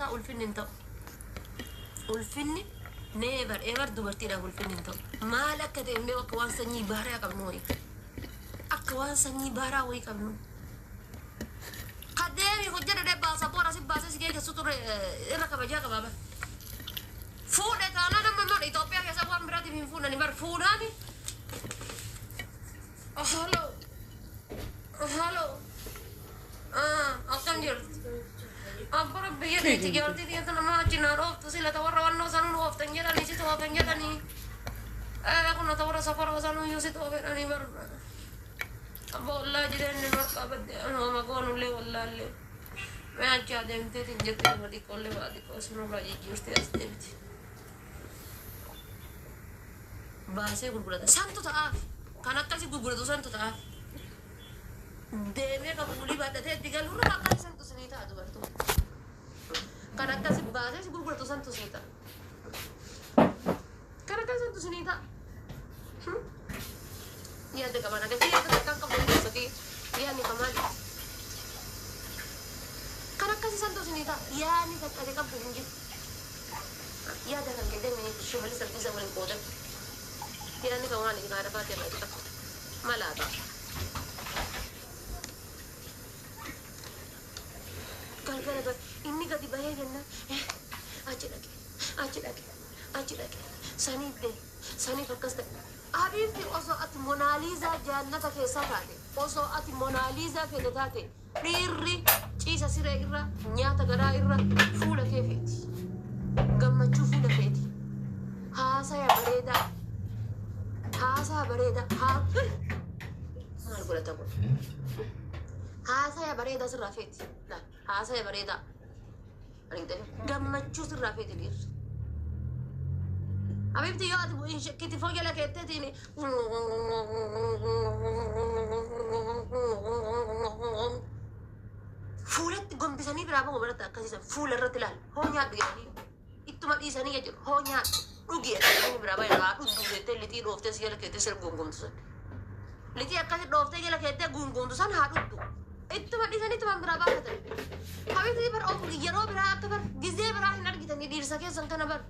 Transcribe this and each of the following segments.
Dubartootaa ulfinni hin ta'u. Ulfinni never ever dubartiidhaaf ulfinni hin ta'u. Maal akka ta'e hin beeku akka waan sanyii baaraa qabnu wayii. Akka waan sanyii baaraa wayii qabnu. Ka deemi hojjedhu dhee baasapoora si baasee si geessu ture irra kabajaa qabaa bar. Fuudhe taanaan amma immoo Itoophiyaa keessa waan biraatiif hin fuudhani bar fuudhaani. Hello. Hello. Akkam jirtu? Abbara biyya keetti jaartii tiyya tana maa achi naa dhooftu sila ta warra wannoo sanuu nu ooftan jedhanii si toofan jedhanii. Kun ta warra safaroo sanuu iyyuu si toofedhanii bar. Abba wallaa jireenyi marqaa badde anuma magoonullee wallaallee. Mee achi adeemteetiin jette nama xiqqoollee waa xiqqoo sinurraa jijjiirtee as deebiti. Baasee gurgurata. Santu ta'aaf. Kan akkasi gurguratu santu ta'aaf. Deemee kan fuulii baadhatee itti galu irra akkasi santu sinii ta'a dubartoota. Kan akkasi baasee si gurguratu santu sinii ta'a. Kan akkasi santu sinii ta'a. Yaada qaban agartee yaada takkaan qabu hin gosa yaadni kan maali? Kan akkasi santu sinii ta'a. Yaadni takka ati qabdu hin jiru. Yaada kan kee deemee Shimallis Abdiisaa waliin qoodadhu. Yaadni kan maali? Haadha faatee irraa qabdu. Malaata. Galgala bar inni gadi bahee jennaan achi dhaqe achi dhaqe achi dhaqe saniif deeme saniif akkas ta'e. Habiibti osoo ati Monaaliizaa jaannata keessaa taate osoo ati Monaaliizaa feete taate dhiirri ciisa siree irra nyaata garaa irra fuula kee feeti. Gammachuu fuula feeti. Haasaya bareedaa. Haasaa bareedaa. Haa maal godhata kun? Haasaya bareedaa sirraa feeti. Laal haasaya bareedaa. Argitanii gammachuu sirraa feeti dhiirri. Habibti yoo ati kitifoo jala keetteetiin fuulatti gombisanii biraa bahu baratta akkasiisan fuula irratti ilaali. Hoo nyaadhu jedhanii ittuma dhiisanii jechuudha. Hoo nyaadhu dhugi jedhanii biraa bahu haa dhugdu jettee lixii dhooftee si jala keettee sir gongomtu san. Lixii akkasi dhooftee jala keettee gungumtu san haa dhugdu. Ittuma dhiisanii ittuma biraa baafatan. Habibti bar yeroo biraa akka bar gizee biraa hin argitanii dhiirsa keessan kana bar.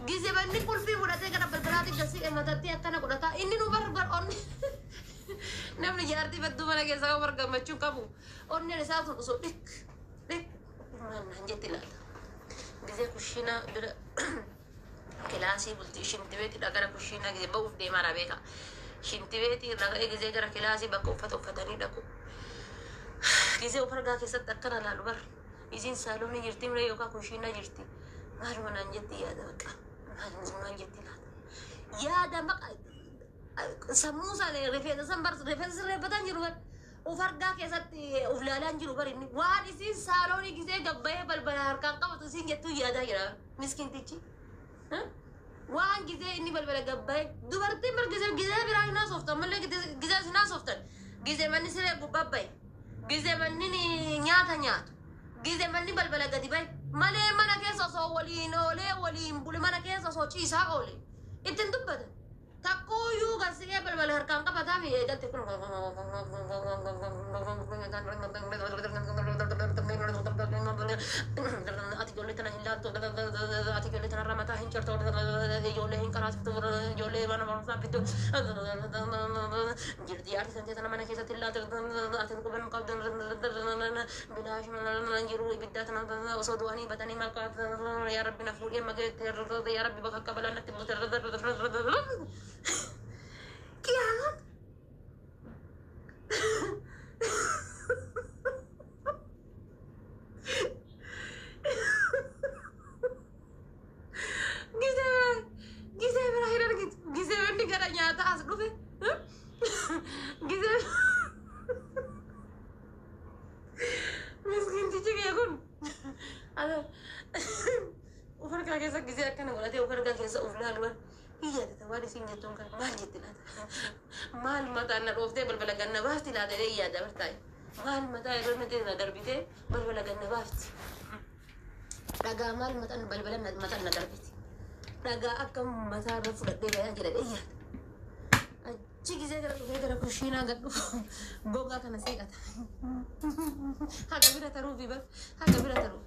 Gizee banni qulfii fudhatee gara balbalaatti gasii matatti akkana godhata. Inni nu bar bar onni namni jaartii badduu mana keessaa qabu bar gammachuu qabu. Onneen isaa sun osoo dhik dhik maal naan jetti laata. Gizee kushiinaa bira kilaasii bultii shintibeetiidha gara kushiinaa gizee ba'uuf deemaa dha beeka. Shintibeetii irraa ka'ee gizee gara kilaasii bakka uffata uffatanii dhaqu. Gizee of argaa keessatti akkana laalu bar. Isiin saaloonii jirti miree yookaan kushiinaa jirti. Maaluma naan jetti yaada bakka. Maal maal jetti laata. Yaada maqa sammuu isaanii rifeensa san bar rifeensa sirreeffataa jiru bar. Of argaa keessatti of laalaa hin jiru bar inni. Waan isiin saaloonii gizee gabbayee balbala harkaan qabatu isiin jettuu yaadaa jira. Miskiintichi. Waan gizee inni balbala gabbayee dubartiin bar gizee gizee biraa hin haasoftu ammallee gizee isin haasoftan. Gizee manni siree gubbaa bahe. Gizee manni nyaata nyaatu. Gizee manni balbala gadi bahe. Malee mana keessa osoo waliin oolee waliin bule mana keessa osoo ciisaa oole. Ittiin dubbatan. Takkuuyyuu garsiqee balbala harkaan qabataa mi eegalte kun. Ati ijoollee tana hin laaltu. Ati ijoollee tanarra mataa hin cirtu. Ijoollee hin qaraasiftu. Ijoollee mana barumsaa fiddu. Jirti jaarti tantee tana mana keessatti hin laaltu. Ati quban hin qabdu. Bilaash jiru ibiddaa tana osoo du'anii badanii maal qabaatu. Yaa Rabbi na fuudhee amma geette. Yaa Rabbi bakka akka balaan natti buute. Qiyaamaa. Gisee gisee biraa hin argitu. Gisee inni gara nyaataa as dhufe. Gisee miskiintichi kee kun of harkaa keessa gisee akkana godhatee of harkaa keessa of laalu hin yaadata waan isiin jettuun kan maal jetti laata? Maal mataan na dhooftee balbala ganna baafti laata jedhee yaada bartaa'e. Maal mataa irra na darbitee balbala ganna baafti. Dhagaa maal mataan balbala mataan na darbiti. Dhagaa akka mataa irra fudhadhee bayaa jira jedhee yaada. Achi gisee gara dhufee gara kushiinaa gad dhufu gogaa kana seeqata. Haga bira taruufi bar haga bira taruu.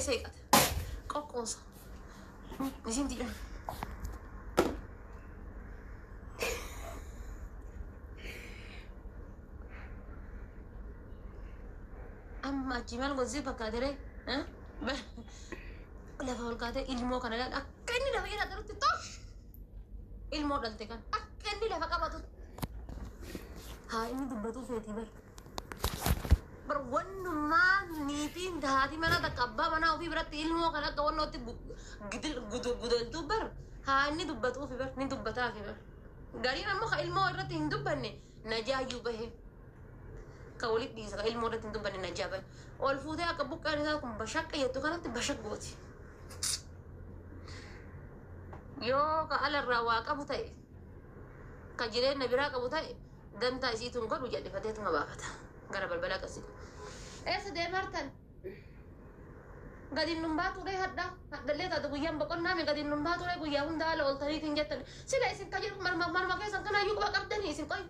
Seeqata. Qoqqoosa. Isin jedhan. Amma achi maal gosi fakkaate ree? Lafa ol kaatee ilmoo kana ilaali akka inni lafa jala galutti tosh! Ilmoo dhalte kan akka inni lafa qabatu haa inni dubbatuu feetii bar. Bar wannummaa niitiin haati manaa takka abbaa manaa ofii biratti ilmoo kan akka wannootti gudeltuu bar haa inni dubbatuufi bar ni dubbataafi bar. Gariin ammoo ka ilmoo irratti hin dubbanne najaayyuu bahee. Ka walitti dhiisa ka ilmoo irratti hin dubbanne najaa bahe. Ol fuutee akka buqqaan isaa kun bashaqqa jettu kanatti bashaq gooti. Yoo ka alarraa waa qabu ta'e ka jireenya biraa qabu ta'e dantaa isiitu hin godhu jal'ifateetuma baafata. Gara balbalaa qabsiisa. Eessa deemartan? Gadi nun baatuudhee hadha. Hadhallee taate guyyaan boqonnaa mi gadi nun baatuudhee guyyaa hunda haala ooltaniitiin jettan. Sila isin ka jedhu marma marma keessan kanaayyuu quba qabdanii isin qoy.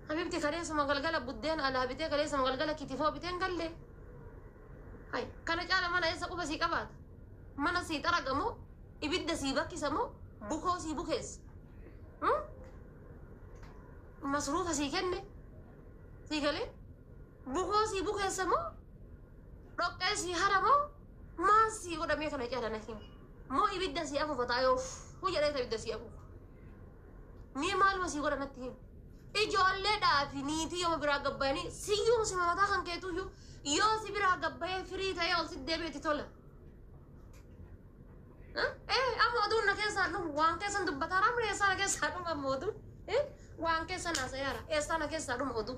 Habibti kaleessuma galgala buddeen alaa bitee kaleessuma galgala kitifoo biteen galle. Hay kana caala mana eessa quba sii qabaata? Mana sii xaragamoo ibidda sii bakkisamoo bukoo sii bukeessa? Masruufa sii kenne sii galee bukoo sii bukeessa moo dhoqqee sii hara moo maal sii godhamee kana caala na himi? Moo ibidda sii afuufa taa'ee of jedhee ibidda sii afuufa? Mee maaluma sii godha natti himi? Ijoolleedhaa fi niitii yoo biraa gabbayanii siyyuu si mataa kan keetuyyuu yoo si biraa gabbayee firii ta'ee ol si deebi'etti tola. Amma oduun na keessaa dhumu waan keessan dubbataa ramre eessaa na keessaa dhumu amma oduun waan keessan haasayaara eessaa na keessaa dhumu oduu.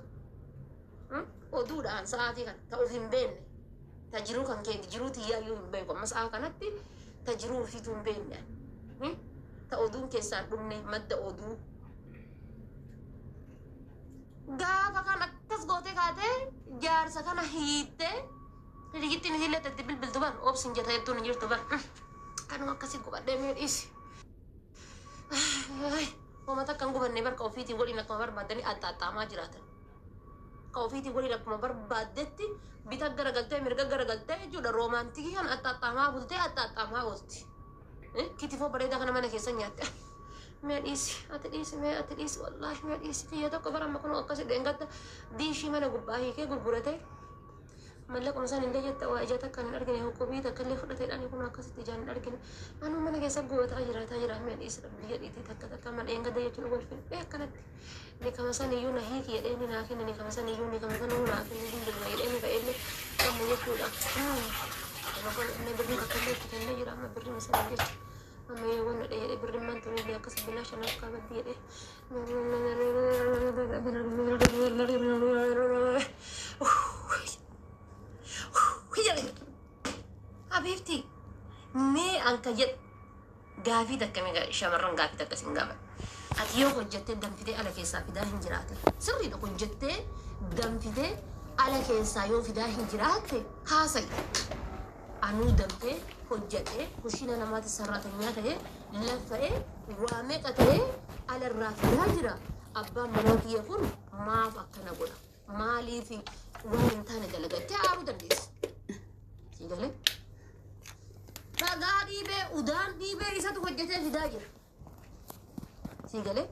Oduudhaan sa'aatii kana ta'uuf hin beekne ta jiruu kan keeti jiruu tiyyaayyuu hin beeku amma sa'a kanatti ta jiruu ofiituu hin beekne ta oduun keessaan dhumne madda oduu. Gaafa kan akkas gootee kaatee jaarsa kana hiittee hiriyittiin isiillee itti bilbiltu bar obsin jeta jettuun hin jirtu bar. Kanuma akkasii gubadhee mee dhiisi. Homa takka hin gubanne barka ofiitii waliin akkuma barbaaddanii axxaaxxaamaa jiraatan. Ka ofiitii waliin akkuma barbaaddetti bita garagaltee mirga garagaltee jechuudha roomaantikii kan axxaaxxaamaa bultee axxaaxxaamaa oolti. Kitifoo bareedaa kana mana keessa nyaatte. Mee dhiisi ati dhiisi mee ati dhiisi wallaahi mee dhiisi kiyya tokko bara amma kun akkasii dheengadda diishii mana gubbaa hiikee gurguratee mallaquma isaan illee jetta waa ija takka hin argine huqubii takka illee fudhateedhaan kun akkasitti ijaan hin argine anuu mana keessa gubataa jiraataa jira mee dhiisi biyya dhiitii takka takka mana dheengadda jechuun wal fidhee akkanatti ni kama san iyyuu na hiiki jedhee ni naa kenna ni kama san iyyuu ni kama san naa kenna hin bilma jedhee ni ka'ellee amma jechuudha. Amma birrii takka illee itti kennee jira amma birrii sana jechuudha. Amma yoo wanna jedhee birrii man tun illee akkas bilaa shanaaf kaabatti jedhee. Habiibti mee anka jedhu gaafii takka mee shamarran gaafii takka sin gaafadha. Ati yoo hojjettee danfitee ala keessaa fidaa hin jiraate sirriidha hojjettee danfitee ala keessaa yoo fidaa hin jiraatte haasa'i. Anuu danfee hojjedhee kushina namaatti sarratanyaa ta'ee laffa'ee waa meeqa ta'ee alarraa fidaa jira. Abbaan manaa kiyya kun maaf akkana godha? Maaliif waan hin taane dalagattee aaruu dandeessi? Sii galee? Dhagaa dhiibee udaan dhiibee isatu hojjetee fidaa jira. Sii galee?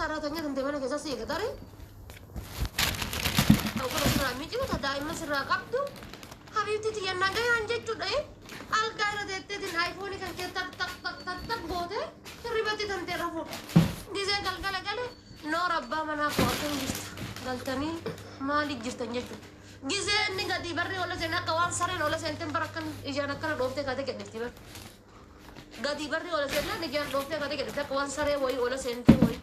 Sarratanyaa kan ta'e mana keessa sii eegatare. Uffata sirraa miicitu ta daa'imman sirraa qabdu. Habiibti tiyya nagayaan jechuudha. Algaa irra teetteetiin aayifoonii kan kee tak tak tak tak tak goote hirribatti tantee rafuudha. Gizee galgala gale noora abbaa manaa koo akkam jirta galtanii maaliif jirtan jechuudha. Gizee inni gadi barri ola seen akka waan sareen ola seenteen bara akkan ijaan akkana dhooftee kaatee gadhifti bara. Gadi barri ola seennaan ijaan dhooftee kaatee gadhifti akka waan saree wayii ola seentee wayii.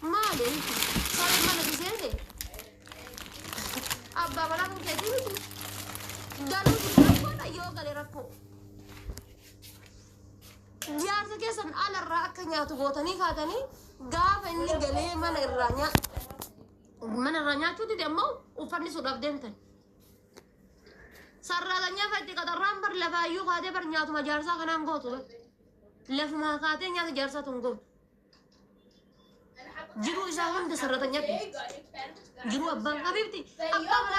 Maali sareen mana si seente abbaa manaa kun keetii miti. Galuu rakkoodha yoo gale rakkoo. Jaarsa keessan alarraa akka nyaatu gootanii kaatanii gaafa inni galee mana irraa mana irraa nyaachuu dide ammoo uffanni suudhaaf deemtan. Sarraatanyaa fatti qaxarraan bar lafaayyuu kaatee bar nyaatuma jaarsaa kanaan gootu bar. Lafumaa kaatee nyaata jaarsaa tun gootu. Jiruu isaa hunda sarratanyaatti. Jiruu abbaan habiibti abbaa manaa